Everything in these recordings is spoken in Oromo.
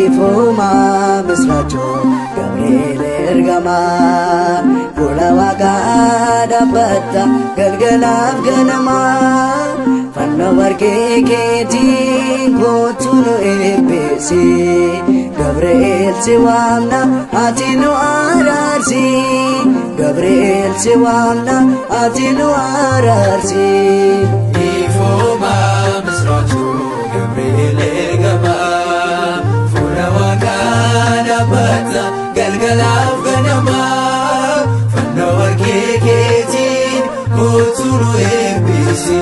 Ifuma misraachoo Gabriel ergamaa fuula Waaqaa dhaabbata galgalaaf ganamaa fannoo warqee keetiin kootu nu eebbisi Gabriel si waamna ati nu araarsi Gabriel si waamna ati nu araarsi. Ifuma misraachoo Gabriel ergamaa fuula Waaqaa dhaabbata galgalaaf ganamaa fannoo warqee keetiin kootu nu eebbisi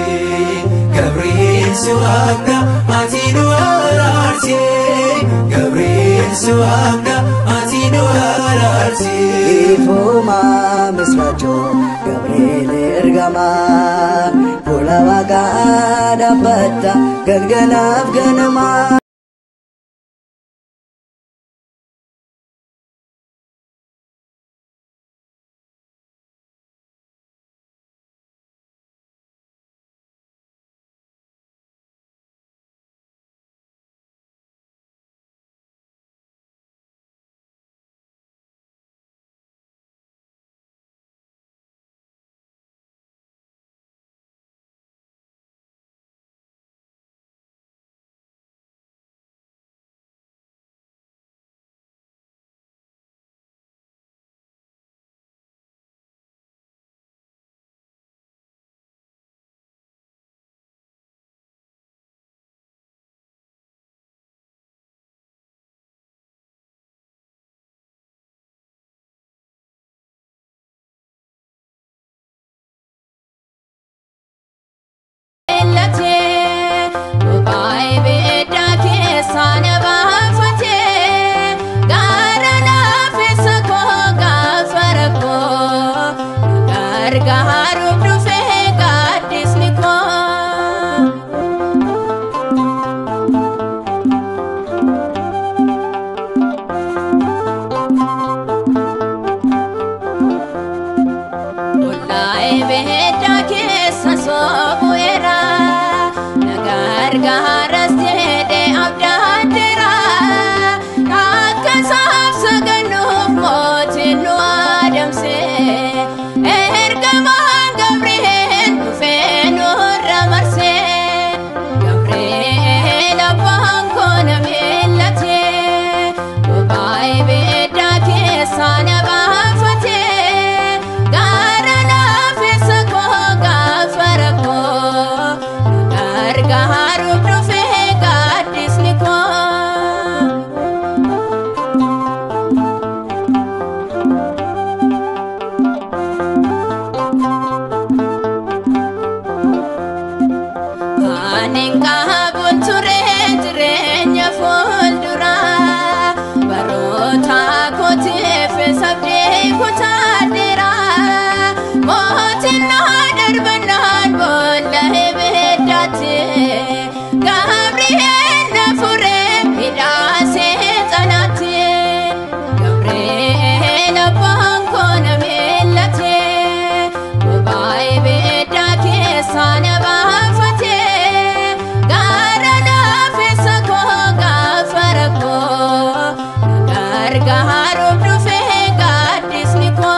Gabriel si waamna ati nu araarsi Gabriel si waamna ati nu araarsi. Ifuma misraachoo Gabriel ergamaa fuula Waaqaa dhaabbata galgalaaf ganamaa. Gargaaruuf dhufee gaaddisni koo. Ollaa'ee beeddaa keessa soobu'eera na gargaaras jedhee abdaaddeera akka isaaf sagannuuf mootiin nu adamse ergamaan Gabri'eel dhufee nurra marse Gabri'eel abbaan koo na miillate boba'ee beeddaa keessaa na baafate gaara laafessa koo gaafa rakkoo na gargaaruuf dhufee gaaddisni koo. Ani qabuun ture jireenya fuulduraa baroota kootiif sabdee kutaadheera mootiin na darbannaan boolla ibiddaatti Gabri'eel na furee hidhaa seexanaatti Gabri'eel abbaan koo na miillate boba'aa ibiddaa keessaa na baafate gaara laafessa koo gaafa rakkoo na gargaaruuf dhufee gaaddisni koo.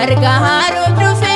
Gargaaruuf dhufe.